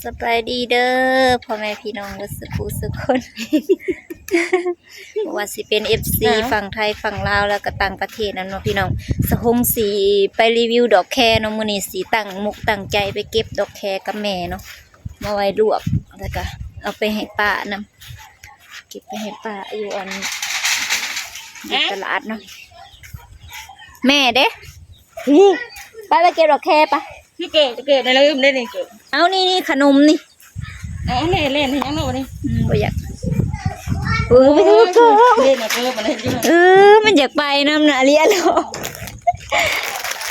ສະບາຍດີເດີພໍ່ແມ່ພີ່ນ້ອງເບິດສຸຜູ້ສຸຄົນ ບໍ່ວ່າຊິເປັນເອັຟຊີຝັ່ງໄທຝັ່ງລາວ ແລ້ວກໍຕ່າງປະເທດນຳເນາະພີ່ນ້ອງ. ສະຫົງຊິໄປຣີວິວດອກແຄເນາະ. ມື້ນີ້ຊິຕັ້ງມຸກຕັ້ງໃຈໄປເກັບດອກແຄກັບແມ່ເນາະ ມາໄວ້ລວກ ແລ້ວກໍເອົາໄປໃຫ້ປ້ານຳ. ເກັບໄປໃຫ້ປ້າຢູ່ອັນ ຢູ່ຕະຫຼາດເນາະ. ແມ່ເດ້ ໄປ ໄປເກັບດອກແຄປະ. ຄືເກີດ ເກີດໃນລະອຶມໄດ້ນີ້ເກີດ. ເອົາ ນີ້ ນີ້ຂະໜົມນີ້. ເອົາ ແລ່ນ ແລ່ນເຮັດຫຍັງເນາະບັດນີ້. ອືມ ບໍ່ຢາກ ເອີ ໄປເຖາະ ເກີດ ເກີດ ເກີດ ເອີ ມັນຢາກໄປນຳນະ ລຽນເນາະ.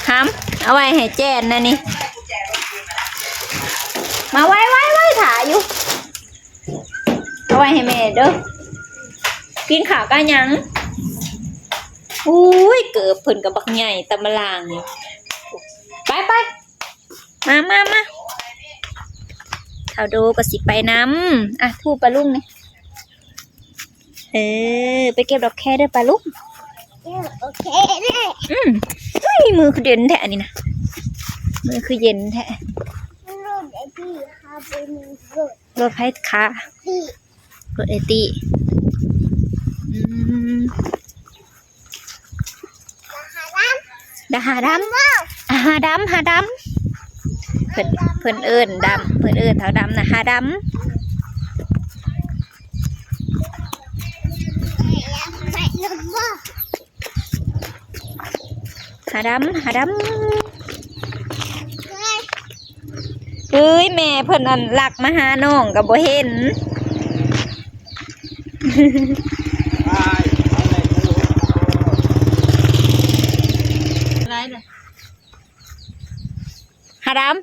ຫຳ ເອົາໄວ້ໃຫ້ແຈນນະນີ້. ມາໄວໆໆ ຖ້າຢູ່. ເອົາໄວ້ໃຫ້ແມ່ເດີ. ກິນເຂົ້າກັບຫຍັງ? ອຸ້ຍ ເກີບເພິ່ນກໍບັກໃຫຍ່ຕາມະລ່າງນີ້. ໄປໆ ມາໆໆ ເຖົ້າໂດກໍຊິໄປນຳ. ອ່ະ ທູປາລຸງນີ້. ເອີ ໄປເກັບດອກແຄເດີປາລຸງ. ເກັບດອກແຄເດີ. ອືມ ເຮີ້ຍ ມືຄືເຢັນແທ້ອັນນີ້ນະ ມືຄືເຢັນແທ້. ລົດໃຜຂາ? ລົດເອຕິ. ອືມ ດາຫາດຳ ດາຫາດຳ ຫາດຳ. ເພິ່ນ ເພິ່ນເອີ້ນດຳ ເພິ່ນເອີ້ນເຖົ້າດຳນະ ຫາດຳ. ຫາດຳ ຫາດຳ. ເອີຍ ແມ່ເພິ່ນອັນລັກມາຫານ້ອງກໍບໍ່ເຫັນ. ຫາດຳ.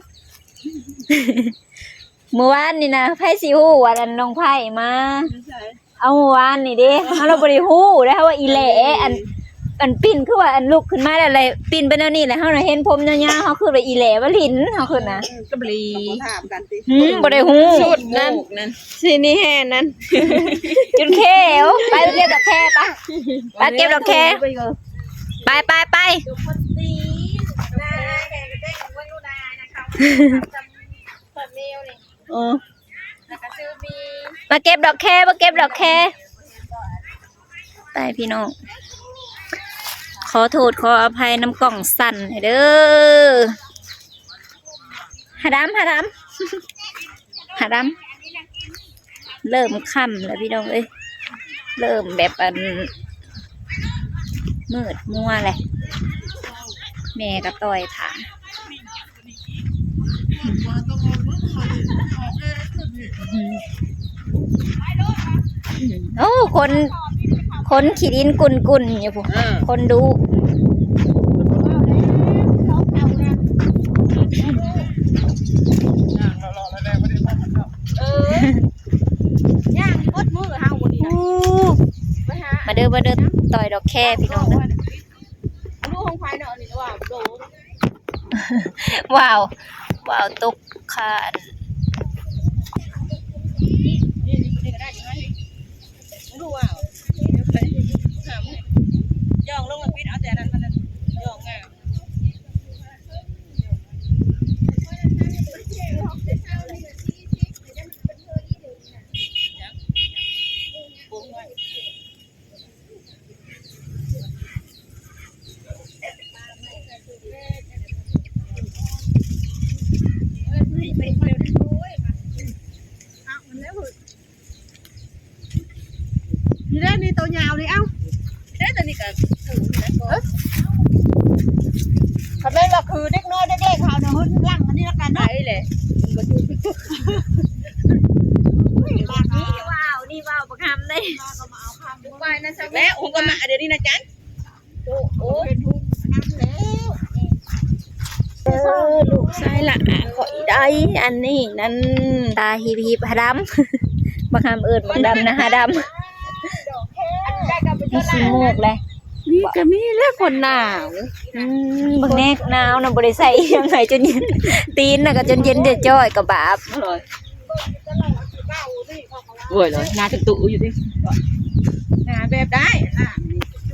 ມື້ວານນີ້ນະ ໃຜຊິຮູ້ວ່າອັນນ້ອງໄພມາ? ຢູ່ໃສ? ເອົາ ມື້ວານນີ້ເດ້ ເຮົາລະບໍ່ໄດ້ຮູ້ເດ້ ເຮົາວ່າອີແຫຼ ອັນ ອັນປິ່ນຄືວ່າອັນລຸກຂຶ້ນມາແລ້ວ ແລ້ວປິ່ນໄປແນວນີ້ ແລ້ວເຮົານະເຫັນຜົມຍາວໆ ເຮົາຄິດວ່າອີແຫຼວ່າຫຼິ້ນ ເຮົາຄິດນະ. ອືມ ກໍບໍ່ດີ ກໍບໍ່ຖາມກັນຕິ. ອືມ ບໍ່ໄດ້ຮູ້ ຊຸດນັ້ນ ຊິນີ້ແຫ່ນັ້ນ ຈົນເຂວ. ໄປ ໄປເກັບດອກແຄປະ ໄປເກັບດອກແຄ ໄປ ໄປ ໄປ. ເອີ ມາເກັບດອກແຄ ມາເກັບດອກແຄ. ໄປພີ່ນ້ອງ ຂໍໂທດຂໍອະໄພນຳກ້ອງສັ່ນເດີ. ຫາດຳ ຫາດຳ ຫາດຳ. ເລີ່ມຄ່ຳແລ້ວພີ່ນ້ອງເອີຍ ເລີ່ມແບບອັນ ມືດມົວແຫຼະ ແມ່ກໍຕ່ອຍຖ້າ. ໂອ້ ຄົນ ຄົນຂີ້ດິນກຸ່ນໆຢູ່ພຸ້ນ ເອີ ຄົນດຸ. ເອີ ຍ່າງໝົດມື້ເຮົາມື້ນີ້ນະ. ມາເດີ ມາເດີ ຕ່ອຍດອກແຄພີ່ນ້ອງເດີ. ບໍ່ຮູ້ຂອງໃຜເນາະ ອັນນີ້ວ່າໂດ ວ້າວ ວ້າວຕົກຄານ. ນີ້ ນີ້ ນີ້ກໍໄດ້ ນີ້ ບໍ່ຮູ້ວ່າ ດຽວໄປຫາມື້ ຍ່ອງລົງແລ້ວປິດເອົາແຕ່ນັ້ນ ມັນຍ່ອງງາມ. ນີ້ເດ້ ນີ້ໂຕຍາວນີ້ ເອົ້າ ເດ້ ໂຕນີ້ກໍຖືກແລ້ວກໍ ຄັນແມ່ນວ່າຄືເດັກນ້ອຍເດັກເລັກເຮົານະ ເຮີ້ນຫຼັງອັນນີ້ລະກັນເນາະ ໄປແຫຼະ ມັນບໍ່ຢູ່ ນີ້ວ້າວ ນີ້ວ້າວບັກຫຳເດ້ ແລ້ວ ອຸກະມະ ດຽວນີ້ນະຈັນ ໂອ້ ເປັນຫຸ່ມນຳແລ້ວ ເອີ ລູກຊາຍຫຼ້າຂ້ອຍໄດ້ ອັນນີ້ນັ້ນ ຕາຮີບໆ ຫາດຳ ບັກຫຳເອີ້ນບັກດຳນະ ຫາດຳ ມີຂີ້ມູກແຫຼະ ນີ້ກໍມີແຫຼະ ຄົນໜາວ ອືມ ບັກແນກໜາວນະ ບໍ່ໄດ້ໃສ່ອີ່ຫຍັງໃຫ້ຈົນເຢັນ ຕີນນະກໍຈົນເຢັນຈ້ອຍໆ ກໍບາບ ໂອ້ຍ ໜ້າຕຸຕຸຢູ່ຕິ ໜ້າແບບໃດ ໜ້າ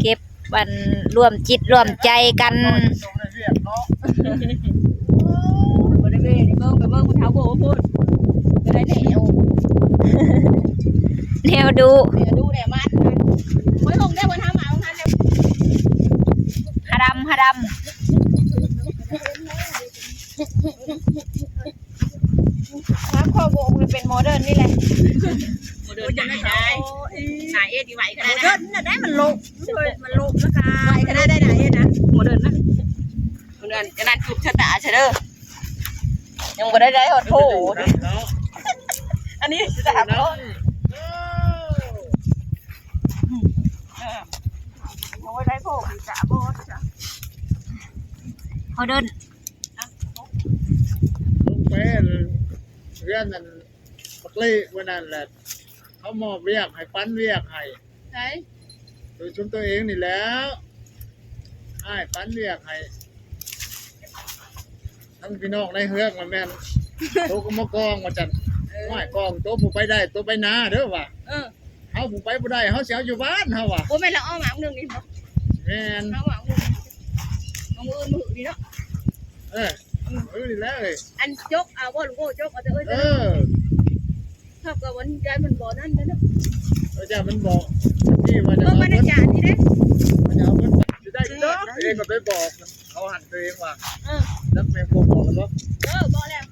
ເກັບ ອັນ ລວມຈິດລວມໃຈກັນ ບໍ່ໄດ້ເວີຍ ໄປເບິ່ງ ໄປເບິ່ງຜູ້ເຖົ້າໂບພຸ້ນ ກໍໄດ້ແນວ ແນວດຸ ແນວດຸແນວມັນ ໂອ້ຍ ຫົງແດ່ ເພິ່ນຫາມາ ຫາດຳ ຫາດຳ. ນ້ຳຂອງວົງນີ້ເປັນໂມເດີນນີ້ແຫຼະ ໂມເດີນຈັ່ງໃດ ໜ້າເອດນີ້ໄວຂະໜາດ ໂມເດີນນັ້ນໄດ້ ມັນລົບ ມັນລົບລະກະໄວຂະໜາດໃດ ໜ້າເອດນະ ໂມເດີນນະ ໂມເດີນ ຂະໜາດຈູບຊະຕາຊະເດີ ຍັງບໍ່ໄດ້ໄດ້ຮອດໂພ ອັນນີ້ສາມຄົນ ຍັງບໍ່ໄດ້ໂພ ສາມຄົນ ໂມເດີນ ລົງໄປເຮືອນນັ້ນ ບັກເລກມື້ນັ້ນແຫຼະ ເຂົາມອບວຽກໃຫ້ ປັນວຽກໃຫ້ ໃສ ໂຕຊຸມໂຕເອງນີ້ແຫຼ້ວ ອ້າຍປັນວຽກໃຫ້ ທັງພີ່ນ້ອງໃນເຮືອນວ່າແມ່ນ ໂຕກໍມາກອງວ່າຊັ້ນ ເອີ ໂອ້ຍ ກອງໂຕຜູ້ໄປໄດ້ ໂຕໄປນາເດີວ່າ ເອີ ເຮົາຜູ້ໄປບໍ່ໄດ້ ເຮົາຊິເອົາຢູ່ບ້ານເຮົາວ່າ ບໍ່ແມ່ນລະ ເອົາມາມື້ໜຶ່ງນີ້ບໍ່ ແມ່ນ ເອົາມາມື້ໜຶ່ງ ມື້ອື່ນມື້ນີ້ເນາະ ເອີ ມື້ນີ້ແຫຼະເອີຍ ອັນຈົກເອົາບໍ່ ລູກໂອ້ ຈົກເອົາເດີ ເອີ ເອີ ເທົ່າກັບວ່າຢ້ານມັນບໍ່ນັ້ນເດີເນາະ ເອີ ຢ້ານມັນບໍ່ ທີ່ວ່າຈະເອົາ ເບິ່ງບັນຍາກາດນີ້ເດ້ ວ່າຈະເອົາເບິ່ງ ຊິໄດ້ເດີ ເອງກໍໄປບອກ ເຂົາຫັ້ນຕົວເອງວ່າ ເອີ ຈັກແມ່ນພວກບອກກັນບໍ່ ເອີ ບອກແລ້ວ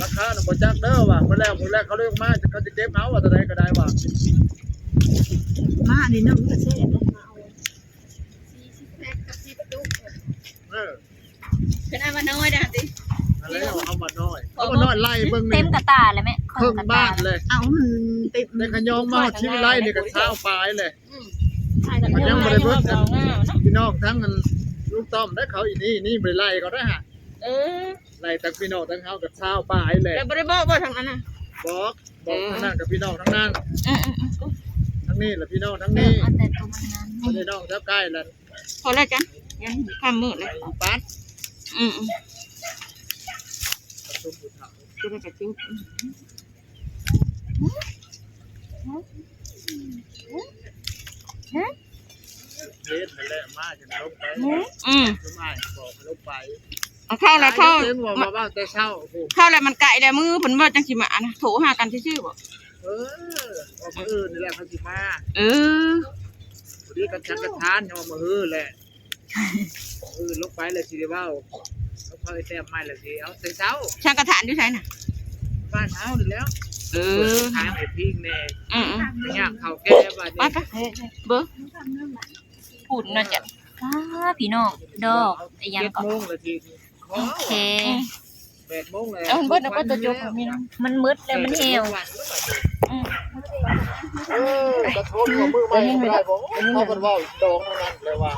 ລາຄານະບໍ່ຈັກເດີວ່າ ມື້ແລກ ມື້ແລກເຂົາເລີຍມາ ເຂົາຈະເກັບເອົາວ່າເທົ່າໃດກໍໄດ້ວ່າ ມາອັນນີ້ໜຶ່ງກໍແຊບເນາະ ມາເອົາສີ່ສິບແພັກກັບສິບຕຸ ເອີ ຂະໜາດວ່ານ້ອຍນະຕິ ອັນນັ້ນເຮົາວ່ານ້ອຍ ເຮົາວ່ານ້ອຍ ໄລ່ເບິ່ງ ເຕັມກະຕ່າເລີຍແມ່ ເຄິ່ງບ້ານເລີຍ ເອົາມັນເຕັມ ແຕ່ຂະຍອງມາຮອດຊີວິໄລນີ້ກໍຊາວປາຍເລີຍ ອືມ ມັນຍັງບໍ່ໄດ້ເບິດ ພີ່ນ້ອງທັງອັນລຸງຕ້ອມ ແລະ ເຂົາອີນີ້ ນີ້ບໍ່ໄດ້ໄລ່ເຂົາໄດ້ຫາ ເອີ ໄລ່ທັງພີ່ນ້ອງທັງເຮົາກໍຊາວປາຍແຫຼະ ແລ້ວບໍ່ໄດ້ບອກບໍ່ທາງນັ້ນນະ ບອກ ບອກ ເອີ ທາງນັ້ນກັບພີ່ນ້ອງທາງນັ້ນ ເອີໆໆ ທາງນີ້ລະພີ່ນ້ອງທາງນີ້ ເອີ ເອົາແຕ່ໂຕມັນງາມ ພີ່ນ້ອງແຖວໃກ້ລະ ພໍແລ້ວຈັນ ຍັງຄ່ຳມືດເລີຍ ປັດ ອືມໆ ປະຊຸມຜູ້ເຖົ້າ ຈະໄດ້ກະຈຸບ ເຮັດຫັ້ນແຫຼະ ມາຈັ່ງລົງໄປ ອືມ ຄືມາບອກໃຫ້ລົງໄປ ເອົາເຂົ້າແລ້ວ ເຂົ້າ ເຫັນວ່າ ວ່າ ວ່າແຕ່ເຊົ້າພຸ້ນ ເຂົ້າແລ້ວມັນໄກແລ້ວ ມື້ເພິ່ນວ່າຈັ່ງຊິມານະ ໂທຫາກັນຊື່ໆບໍ ເອີ ວ່າມື້ອື່ນນີ້ແຫຼະເພິ່ນຊິມາ ເອີ ພໍດີກັນສັງກະທານ ຍັງວ່າມື້ອື່ນແຫຼະ ມື້ອື່ນລົງໄປແລ້ວຊິໄດ້ເວົ້າ ເຂົາໄດ້ແຕ້ມໃໝ່ແລ້ວຊິເອົາແຕ່ເຊົ້າ ສັງກະທານຢູ່ໃສນະ ບ້ານເຮົານີ້ແຫຼ້ວ ເອີ ທາງໄອ້ພິງແດ່ ອືມໆ ຍາມເຖົ້າແກ່ບາດນີ້ ໄປໆ ເບິ່ງ ພຸ້ນເນາະ ເອີ ຈ້ະ ອ້າ ພີ່ນ້ອງ ດອກອີ່ຫຍັງເກາະ ເຈັດໂມງແລ້ວຊິ ໂອເຄ ແປດໂມງແລ້ວ ເອົາ ເບິດແລ້ວ ເບິດແລ້ວ ຈົບແລ້ວ ມີນຳ ມັນໝົດແລ້ວ ມັນແຫ້ວ ອືມ ເອີ ກະທົນວ່າມື້ໃໝ່ໄດ້ບໍ່ ເຂົາເພິ່ນເວົ້າດອງນັ້ນແຫຼະວ່າ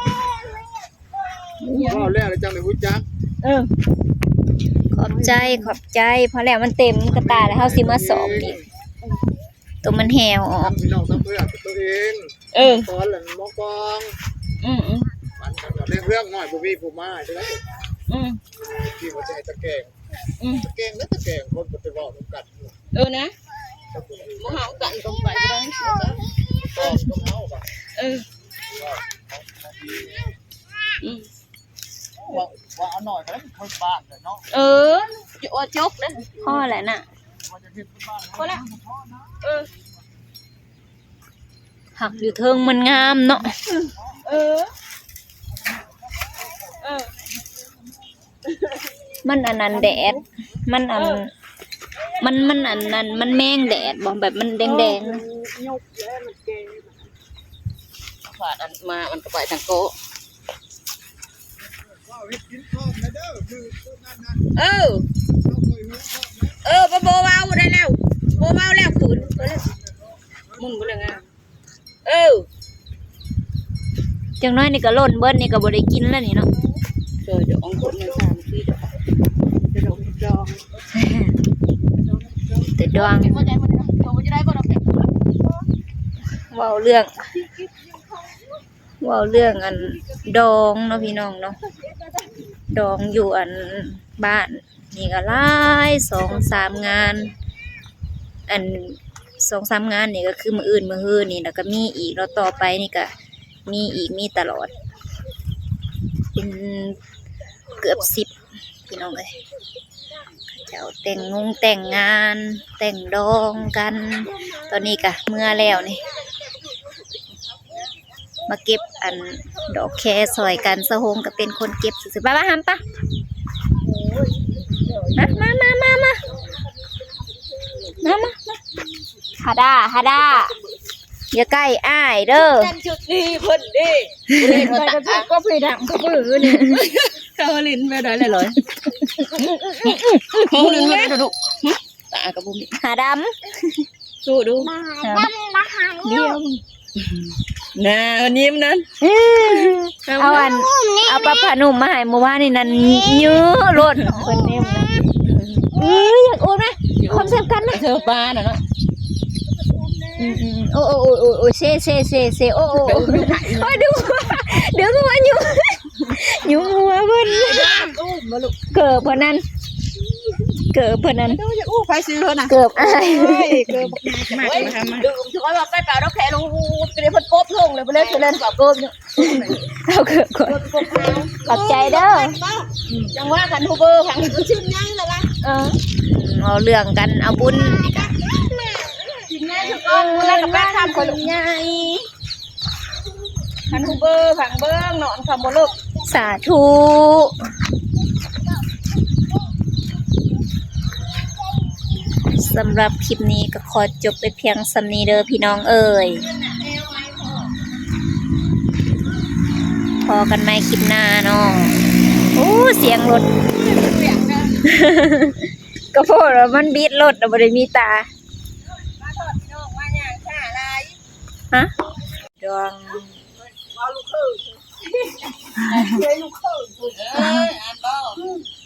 ເວົ້າແລ້ວແລ້ວຈັ່ງໄດ້ຮູ້ຈັກ ເອີ ຂອບໃຈ ຂອບໃຈ ພໍແລ້ວ ມັນເຕັມກະຕ່າແລ້ວ ເຮົາຊິມາສອບອີກ ໂຕມັນແຫ້ວອອກ ທັງພີ່ນ້ອງທັງເພື່ອນຕົວເອງ ເອີ ຕອນນັ້ນໝໍກອງ ອືມໆ ມັນກໍເລື່ອງນ້ອຍ ບໍ່ມີຜູ້ມາ ອືມ ທີ່ວ່າຈະໃຫ້ຕະແກງ ອືມ ຕະແກງແລ້ວຕະແກງ ຄົນກໍໄປເວົ້ານຳກັນ ເອີນະ ໝູ່ເຮົາກັນຕ້ອງໄປ ເອີ ອືມ ວ່າ ວ່າເອົາໜ້ອຍກໍໄດ້ ເພິ່ນບ້ານແຫຼະເນາະ ເອີ ວ່າຈົກເດ້ ພໍແລ້ວນະ ພໍແລ້ວ ເອີ ຜັກຢູ່ເທິງມັນງາມເນາະ ເອີ ເອີ ມັນອັນນັ້ນແດດ ມັນອັນ ເອີ ມັນ ມັນອັນນັ້ນ ມັນແມງແດດບໍ ແບບມັນແດງໆ ເອີ ມັນຫຍຸບແລ້ວມັນແກ່ ຟາດອັນມາ ມັນກໍໄປທາງເກາະ ເອີ ເອີ ບໍ່ ບໍ່ເວົ້າໄດ້ແລ້ວ ບໍ່ເວົ້າແລ້ວ ຄືນ ໝຸ່ນບໍ່ແລ້ວງາມ ເອີ ຈັກໜ້ອຍນີ້ກໍຫຼົ່ນເບິດ ນີ້ກໍບໍ່ໄດ້ກິນແລ້ວນີ້ເນາະ ຊ່ອຍດອງຄົນຍັງສາມສີ່ດອກ ຈະດອງຈອງ ແຕ່ດອງ ເວົ້າເລື່ອງ ເວົ້າເລື່ອງອັນດອງເນາະ ພີ່ນ້ອງເນາະ ດອງຢູ່ອັນບ້ານນີ້ກໍຫຼາຍ ສອງສາມງານ ອັນສອງສາມງານນີ້ກໍຄືມື້ອື່ນມື້ຮືນີ້ ແລ້ວກໍມີອີກເນາະ ຕໍ່ໄປນີ້ກໍມີອີກ ມີຕະຫຼອດ ເປັນເກືອບສິບ ພີ່ນ້ອງເອີຍ ເຂົາເຈົ້າແຕ່ງງົງແຕ່ງງານ ແຕ່ງດອງກັນ ຕອນນີ້ກະເມືອແລ້ວນີ້ ມາເກັບອັນດອກແຄຊ່ອຍກັນ ສາວຫົງກະເປັນຄົນເກັບຊື່ໆ ໄປ ໄປ ຫຳປະ ມາ ມາ ມາ ມາ ມາ ມາ ມາ ມາ ຫາດາ ຫາດາ ຢ່າໃກ້ອ້າຍເດີ ນັ້ນຈຸດນີ້ເພິ່ນເດ້ ໃສ່ກະຈຸກກໍເພດຳກໍບືນີ້ ເຂົາຫຼິ້ນແບບໃດລອຍໆ ເຂົາຫຼິ້ນແບບໃດດຸ ຕາກໍບໍ່ມີ ຫາດຳ ສູ້ດູ ດຽວ ໜ້າມັນຍິ້ມນັ້ນ ເອົາອັນ ເອົາປາຜ້ານຸ່ມມາໃຫ້ມື້ວານນີ້ນັ້ນ ເຢີໂລດ ເພິ່ນເຕັມນະ ເອີ ຢາກໂອນນະ ຄວາມແຊບກັນນະ ເທີປານະເນາະ ອືມໆ ໂອ ໂອ ໂອ ໂອ ເຊ ເຊ ເຊ ເຊ ໂອ ໂອ ໂອ ໂອ້ຍ ດຶງຫົວ ດຶງຫົວ ຍຸງ ຍຸງຫົວເພິ່ນ ເກີບເພິ່ນນັ້ນ ເກີບເພິ່ນນັ້ນ ເຈົ້າຢາກອູ້ໃຜຊື່ເພິ່ນນະ ເກີບອ້າຍ ໂອ້ຍ ເກີບບັກໃຫຍ່ ມາ ມາ ມາ ດຶງ ຖືວ່າໄປເປົ່າດອກແຄລົງ ກະໄດ້ເພິ່ນປົບລົງເລີຍ ເພິ່ນເລີຍ ເພິ່ນກໍເກີບຢູ່ ເອົາເກີບກ່ອນ ເກີບ ເກີບຂາວ ຂອບໃຈເດີ ອືມ ຈັ່ງວ່າກັນ ຮູ້ເບີ ຟັງ ຊິນໃຫຍ່ລະລະ ເອີ ເວົ້າເລື່ອງກັນ ເອົາບຸນ ຊິນໃຫຍ່ຄືເກົ່າ ແລ້ວກໍໄປທຳຄົນໃຫຍ່ ຄັນຮູ້ເບີ ຟັງເບິ່ງເນາະ ຄຳບໍ່ເລີກ ສາທຸ ສຳລັບຄລິບນີ້ກໍຂໍຈົບໄປພຽງສ່ຳນີ້ເດີພີ່ນ້ອງເອີຍ ພໍ້ກັນໃໝ່ຄລິບໜ້າເນາະ ໂອ້ ສຽງລົດ ກໍພໍ້ວ່າມັນບີດລົດ ບໍ່ໄດ້ມີຕາ ຮະ ດອງ ເວົ້າລູກເຂີຍ ເອີ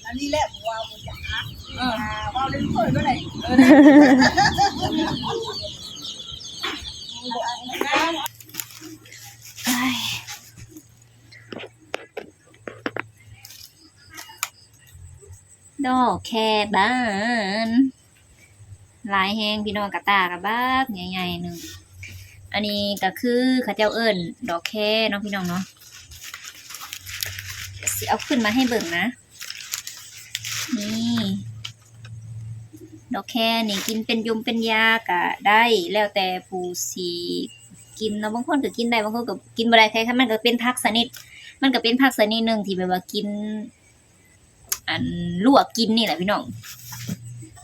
ອັນນີ້ແຫຼະ ເວົ້າບໍ່ຈັກ ເອີ ເວົ້າເລື່ອງເຂີຍບໍ່ໄດ້ ເອີ ດອກແຄບານ ຫຼາຍແຮງພີ່ນ້ອງ ກະຕ່າກະບັກໃຫຍ່ໆໜຶ່ງ ອັນນີ້ກະຄືເຂົາເຈົ້າເອີ້ນດອກແຄເນາະພີ່ນ້ອງເນາະ ຊິເອົາຂຶ້ນມາໃຫ້ເບິ່ງນະ ນີ້ ດອກແຄນີ້ກິນເປັນຍົມເປັນຢາກະໄດ້ ແລ້ວແຕ່ຜູ້ຊິກິນເນາະ ບາງຄົນກະກິນໄດ້ ບາງຄົນກະກິນບໍ່ໄດ້ ແຕ່ມັນກະເປັນຜັກຊະນິດ ມັນກະເປັນຜັກຊະນິດໜຶ່ງທີ່ແບບວ່າກິນ ອັນ ລວກກິນນີ້ແຫຼະພີ່ນ້ອງ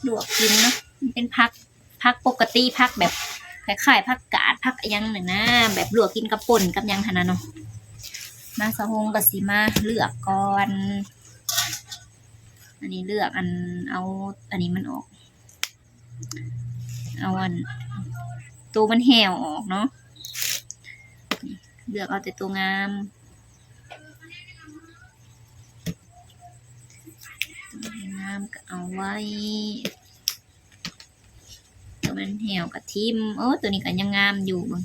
ລວກກິນເນາະ ມັນເປັນຜັກ ຜັກປົກກະຕິ ຜັກແບບຄ້າຍໆ ຜັກກາດ ຜັກອີ່ຫຍັງນີ້ນະ ແບບລວກກິນກັບປົ່ນກັບຫຍັງຫັ້ນນະເນາະ ມາ ສາວຫົງກໍຊິມາເລືອກກ່ອນ ອັນນີ້ເລືອກອັນ ເອົາອັນນີ້ມັນອອກ ເອົາອັນ ໂຕມັນແຫ້ວອອກເນາະ ເລືອກເອົາແຕ່ໂຕງາມ ໂຕງາມກໍເອົາໄວ້ ໂຕມັນແຫ້ວກໍຖິ້ມ ໂອ້ ໂຕນີ້ກໍຍັງງາມຢູ່ ເບິ່ງ